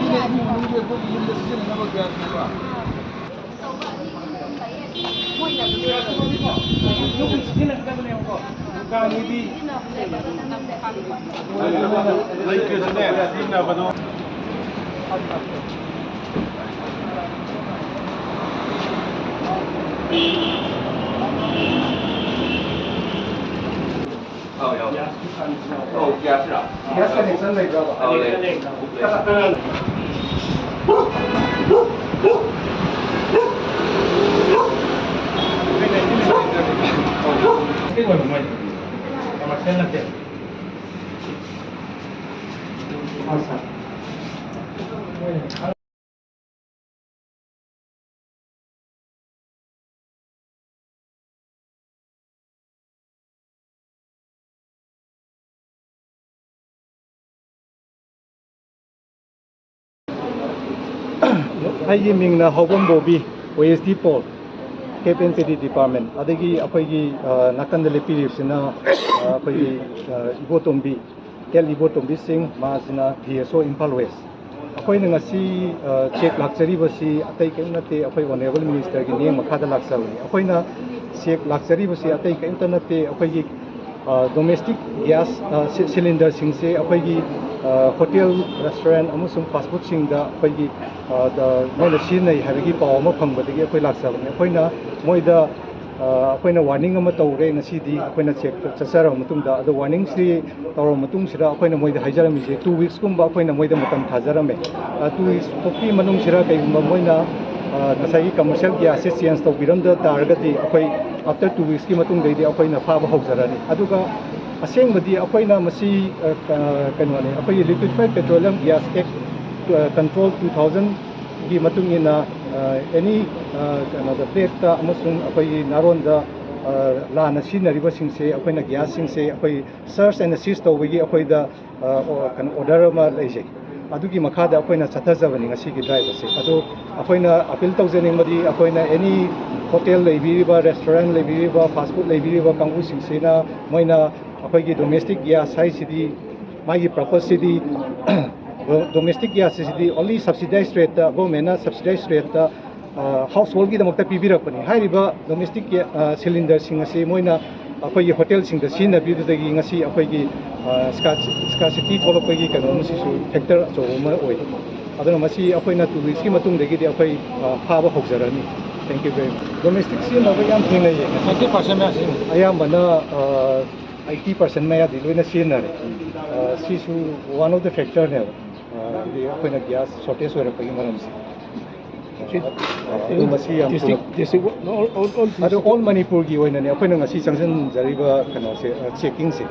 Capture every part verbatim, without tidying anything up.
ꯏꯃꯨꯡ ꯃꯅꯨꯡꯒꯤ ꯑꯩꯈꯣꯏꯒꯤ ꯌꯨꯝꯗ ꯁꯤꯖꯤꯟꯅꯅꯕ ꯒ꯭ꯌꯥꯁꯅꯦꯕ꯫ ꯑꯆꯧꯕ ꯑꯅꯤ ꯑꯍꯨꯝ ꯑꯗꯨꯝ ꯂꯩꯌꯦ꯫ ꯃꯣꯏꯅ ꯑꯗꯨꯝ ꯌꯨꯝ ꯁꯤꯖꯤꯟꯅꯒꯗꯕꯅꯦꯕꯀꯣ꯫ ꯗꯨꯀꯥꯟꯒꯤꯗꯤ ꯂꯩꯇ꯭ꯔꯁꯨꯅꯦ, ꯁꯤꯖꯤꯟꯅꯕꯗꯣ꯫ ꯑꯧ, ꯌꯥꯎ꯫ ꯑꯧ, ꯒ꯭ꯌꯥꯁꯔꯣ? ꯒ꯭ꯌꯥꯁ ꯀꯅꯦꯛꯁꯟ ꯂꯩꯕ꯭ꯔꯕ? ꯑꯧ, ꯂꯩ꯫ ꯑꯩꯒꯤ ꯃꯤꯡꯅ ꯍꯧꯕꯝ ꯕꯣꯕꯤ, ꯑꯣ ꯑꯦꯁ ꯗꯤ ꯄꯣꯜ, ꯀꯦꯞ ꯑꯦꯟ ꯄꯦꯗꯤ ꯗꯤꯄꯥꯔꯠꯃꯦꯟ꯫ ꯑꯗꯒꯤ ꯑꯩꯈꯣꯏꯒꯤ, ꯑ, ꯅꯥꯀꯟꯗ ꯂꯦꯞꯄꯤꯔꯤꯕꯁꯤꯅ, ꯑ, ꯑꯩꯈꯣꯏꯒꯤ, ꯑ, ꯏꯕꯣꯇꯣꯝꯕꯤ, ꯑꯦꯜ ꯏꯕꯣꯇꯣꯝꯕꯤ ꯁꯤꯡ, ꯃꯥꯁꯤꯅ ꯗꯤ ꯑꯦꯁ ꯑꯣ ꯏꯝꯐꯥꯜ ꯋꯦꯁ꯫ ꯑꯩꯈꯣꯏꯅ ꯉꯁꯤ, ꯑ, ꯆꯦꯛ ꯂꯥꯛꯆꯔꯤꯕꯁꯤ ꯑꯇꯩ ꯀꯔꯤꯝ ꯅꯠꯇꯦ, ꯑꯩꯈꯣꯏ ꯑꯣꯅꯔꯦꯕꯜ ꯃꯤꯅꯤꯁꯇꯔꯒꯤ ꯃꯤꯠꯌꯦꯡ ꯃꯈꯥꯗ ꯂꯥꯛꯆꯕꯅꯤ꯫ ꯑꯩꯈꯣꯏꯅ ꯆꯦꯛ ꯂꯥꯛꯆꯔꯤꯕꯁꯤ ꯑꯇꯩ ꯀꯔꯤꯝꯇ ꯅꯠꯇꯦ, ꯑꯩꯈꯣꯏꯒꯤ, ꯑ, ꯗꯣꯃꯦꯁꯇꯤꯛ ꯒ꯭ꯌꯥꯁ, ꯑ, ꯁꯤ-, ꯁꯤꯂꯤꯟꯗꯔꯁꯤꯡꯁꯦ ꯑꯩꯈꯣꯏꯒꯤ, ꯑ, ꯍꯣꯇꯦꯜ, ꯔꯦꯁꯇꯨꯔꯦꯟ ꯑꯃꯁꯨꯡ ꯐꯥꯁ ꯐꯨꯗꯁꯤꯡꯗ ꯑꯩꯈꯣꯏꯒꯤ, ꯑ, ꯗ-, ꯃꯣꯏꯅ ꯁꯤꯖꯤꯟꯅꯩ ꯍꯥꯏꯕꯒꯤ ꯄꯥꯎ ꯑꯃ ꯐꯪꯕꯗꯒꯤ ꯑꯩꯈꯣꯏ ꯂꯥꯛꯆꯕꯅꯤ꯫ ꯑꯩꯈꯣꯏꯅ ꯃꯣꯏꯗ ꯑ, ꯑꯩꯈꯣꯏꯅ ꯋꯥꯔꯅꯤꯡ ꯑꯃ ꯇꯧꯔꯦ ꯉꯁꯤꯗꯤ꯫ ꯑꯩꯈꯣꯏꯅ ꯆꯦꯛ ꯆꯠꯆꯔꯕ ꯃꯇꯨꯡꯗ, ꯑꯗꯣ ꯋꯥꯔꯅꯤꯡꯁꯤ ꯇꯧꯔꯕ ꯃꯇꯨꯡꯁꯤꯗ ꯑꯩꯈꯣꯏꯅ ꯃꯣꯏꯗ ꯍꯥꯏꯖꯔꯝꯃꯤꯁꯦ, ꯇꯨ ꯋꯤꯛꯁꯀꯨꯝꯕ ꯑꯩꯈꯣꯏꯅ ꯃꯣꯏꯗ ꯃꯇꯝ ꯊꯥꯖꯔꯝꯃꯦ꯫ ꯑ, ꯇꯨ ꯋꯤꯛꯁ ꯐꯥꯎꯒꯤ ꯃꯅꯨꯡꯁꯤꯗ ꯀꯩꯒꯨꯝꯕ ꯃꯣꯏꯅ, ꯑ, ꯉꯁꯥꯏꯒꯤ ꯀꯃꯔꯁꯤꯌꯦꯜ ꯒ꯭ꯌꯥꯁꯁꯦ ꯆꯦꯟꯖ ꯇꯧꯕꯤꯔꯝꯗ ꯇꯥꯔꯒꯗꯤ, ꯑꯩꯈꯣꯏ ꯑꯥꯐꯇꯔ ꯇꯨ ꯋꯤꯛꯁꯀꯤ ꯃꯇꯨꯡꯗꯩꯗꯤ ꯑꯩꯈꯣꯏꯅ ꯐꯥꯕ ꯍꯧꯖꯔꯅꯤ꯫ ꯑꯗꯨꯒ ꯑꯁꯦꯡꯕꯗꯤ ꯑꯩꯈꯣꯏꯅ ꯃꯁꯤ, ꯑ, ꯀ-, ꯀꯩꯅꯣꯅꯦ, ꯑꯩꯈꯣꯏꯒꯤ ꯂꯤꯀ꯭ꯋꯤꯐꯥꯏꯗ ꯄꯦꯇ꯭ꯔꯣꯂꯤꯌꯝ ꯒ꯭ꯌꯥꯁ ꯑꯦꯛ, ꯑ, ꯀꯟꯇ꯭ꯔꯣꯜ ꯇꯨ ꯊꯥꯎꯖꯟꯒꯤ ꯃꯇꯨꯡ ꯏꯟꯅ, ꯑ, ꯑꯦꯅꯤ, ꯑ, ꯀꯩꯅꯣꯗ, ꯕ꯭ꯂꯦꯛꯇ ꯑꯃꯁꯨꯡ ꯑꯩꯈꯣꯏꯒꯤ ꯅꯥꯔꯣꯟꯗ, ꯑ, ꯂꯥꯟꯅ ꯁꯤꯖꯤꯟꯅꯔꯤꯕꯁꯤꯡꯁꯦ, ꯑꯩꯈꯣꯏꯅ ꯒ꯭ꯌꯥꯁꯁꯤꯡꯁꯦ ꯑꯩꯈꯣꯏ ꯁꯔꯆ ꯑꯦꯟ ꯁꯤꯖ ꯇꯧꯕꯒꯤ ꯑꯩꯈꯣꯏꯗ, ꯑ, ꯑꯣ-, ꯀꯩꯅꯣ, ꯑꯣꯔꯗꯔ ꯑꯃ ꯂꯩꯖꯩ꯫ ꯑꯗꯨꯒꯤ ꯃꯈꯥꯗ ꯑꯩꯈꯣꯏꯅ ꯆꯠꯊꯖꯕꯅꯤ ꯉꯁꯤꯒꯤ ꯗ꯭ꯔꯥꯏꯚ ꯑꯁꯦ꯫ ꯑꯗꯣ ꯑꯩꯈꯣꯏꯅ ꯑꯄꯤꯜ ꯇꯧꯖꯅꯤꯡꯕꯗꯤ, ꯑꯩꯈꯣꯏꯅ ꯑꯦꯅꯤ ꯍꯣꯇꯦꯜ ꯂꯩꯕꯤꯔꯤꯕ, ꯔꯦꯁꯇꯨꯔꯦꯟ ꯂꯩꯕꯤꯔꯤꯕ, ꯐꯥꯁ ꯐꯨꯗ ꯂꯩꯕꯤꯔꯤꯕ ꯀꯥꯡꯕꯨꯁꯤꯡꯁꯤꯅ, ꯃꯣꯏꯅ ꯑꯩꯈꯣꯏꯒꯤ ꯗꯣꯃꯦꯁꯇꯤꯛ ꯒ꯭ꯌꯥꯁ ꯍꯥꯏꯁꯤꯗꯤ, ꯃꯥꯒꯤ ꯄꯔꯄꯁꯁꯤꯗꯤ ꯗꯣꯃꯦꯁꯇꯤꯛ ꯒ꯭ꯌꯥꯁ ꯑꯁꯤꯗꯤ only subsidized rate ꯇ, ꯒꯣꯔꯃꯦꯟꯅ subsidized rate ꯇ ꯍꯥꯎꯁ ꯍꯣꯜꯒꯤꯗꯃꯛꯇ ꯄꯤꯕꯤꯔꯛꯄꯅꯤ꯫ ꯍꯥꯏꯔꯤꯕ ꯗꯣꯃꯦꯁꯇꯤꯛ ꯁꯤꯂꯤꯟꯗꯔꯁꯤꯡ ꯑꯁꯤ ꯃꯣꯏꯅ ꯑꯩꯈꯣꯏꯒꯤ ꯍꯣꯇꯦꯜꯁꯤꯡꯗ ꯁꯤꯖꯤꯟꯅꯕꯤꯕꯗꯒꯤ ꯉꯁꯤ ꯑꯩꯈꯣꯏꯒꯤ ꯁ꯭ꯀꯥꯔꯁꯤꯇꯤ ꯊꯣꯛꯂꯛꯄꯒꯤ ꯀꯩꯅꯣ ꯑꯃꯁꯤꯁꯨ ꯐꯦꯛꯇꯔ ꯑꯆꯧꯕ ꯑꯃ ꯑꯣꯏ꯫ ꯑꯗꯨꯅ ꯃꯁꯤ ꯑꯩꯈꯣꯏꯅ ꯇꯨ ꯋꯤꯛꯁꯀꯤ ꯃꯇꯨꯡꯗꯒꯤꯗꯤ ꯑꯩꯈꯣꯏ ꯐꯥꯕ ꯍꯧꯖꯔꯅꯤ꯫ Thank you very much. Domestic ꯁꯤꯖꯤꯟꯅꯕ ꯌꯥꯝ ꯊꯦꯡꯅꯩꯌꯦ꯫ Twenty percent ꯃꯌꯥ ꯁꯤꯖꯤꯟꯅꯩ꯫ ꯑꯌꯥꯝꯕꯅ ꯑꯩꯠꯇꯤ ꯄꯥꯔꯁꯦꯟ ꯃꯌꯥꯗꯤ ꯂꯣꯏꯅ ꯁꯤꯖꯤꯟꯅꯔꯦ꯫ ꯁꯤꯁꯨ one of the factorꯅꯦꯕ꯫ ꯍꯥꯏꯗꯤ ꯑꯩꯈꯣꯏꯅ ꯒ꯭ꯌꯥꯁ ꯁꯣꯔꯇꯦꯖ ꯑꯣꯏꯔꯛꯄꯒꯤ ꯃꯔꯝꯁꯦ꯫ ꯑꯗꯨ ꯃꯁꯤ ꯌꯥꯝ ꯗꯤꯁꯇ꯭ꯔꯤꯛ ꯊꯨꯅ ꯗꯤꯁꯇ꯭ꯔꯤꯛ ꯑꯣꯜ ꯑꯣꯜ ꯑꯗꯣ ꯑꯣꯜ ꯃꯅꯤꯄꯨꯔꯒꯤ ꯑꯣꯏꯅꯅꯦ ꯑꯩꯈꯣꯏꯅ ꯉꯁꯤ ꯆꯪꯁꯤꯟꯖꯔꯤꯕ ꯀꯩꯅꯣꯁꯦ, ꯆꯦꯛꯀꯤꯡꯁꯦ꯫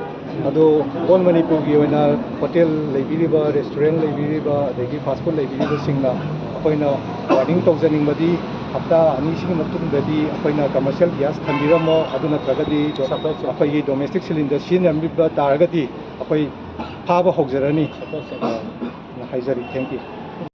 ꯑꯗꯣ ꯑꯣꯜ ꯃꯅꯤꯄꯨꯔꯒꯤ ꯑꯣꯏꯅ ꯍꯣꯇꯦꯜ ꯂꯩꯕꯤꯔꯤꯕ, ꯔꯦꯁꯇꯨꯔꯦꯟ ꯂꯩꯕꯤꯔꯤꯕ, ꯑꯗꯒꯤ ꯐꯥꯁ ꯐꯨꯗ ꯂꯩꯕꯤꯔꯤꯕꯁꯤꯡꯅ ꯑꯩꯈꯣꯏꯅ ꯋꯥꯔꯅꯤꯡ ꯇꯧꯖꯅꯤꯡꯕꯗꯤ, ꯍꯞꯇꯥ ꯑꯅꯤꯁꯤꯒꯤ ꯃꯇꯨꯡꯗꯗꯤ ꯑꯩꯈꯣꯏꯅ ꯀꯃꯔꯁꯤꯌꯦꯜ ꯒ꯭ꯌꯥꯁ ꯊꯝꯕꯤꯔꯝꯃꯣ, ꯑꯗꯨ ꯅꯠꯇ꯭ꯔꯒꯗꯤ ꯑꯩꯈꯣꯏꯒꯤ ꯗꯣꯃꯦꯁꯇꯤꯛ ꯁꯤꯂꯤꯟꯗꯔ ꯁꯤꯖꯤꯟꯅꯕꯤꯕ ꯇꯥꯔꯒꯗꯤ ꯑꯩꯈꯣꯏ ꯐꯥꯕ ꯍꯧꯖꯔꯅꯤ꯫ ꯍꯥꯏꯖꯔꯤ꯫ Thank you꯫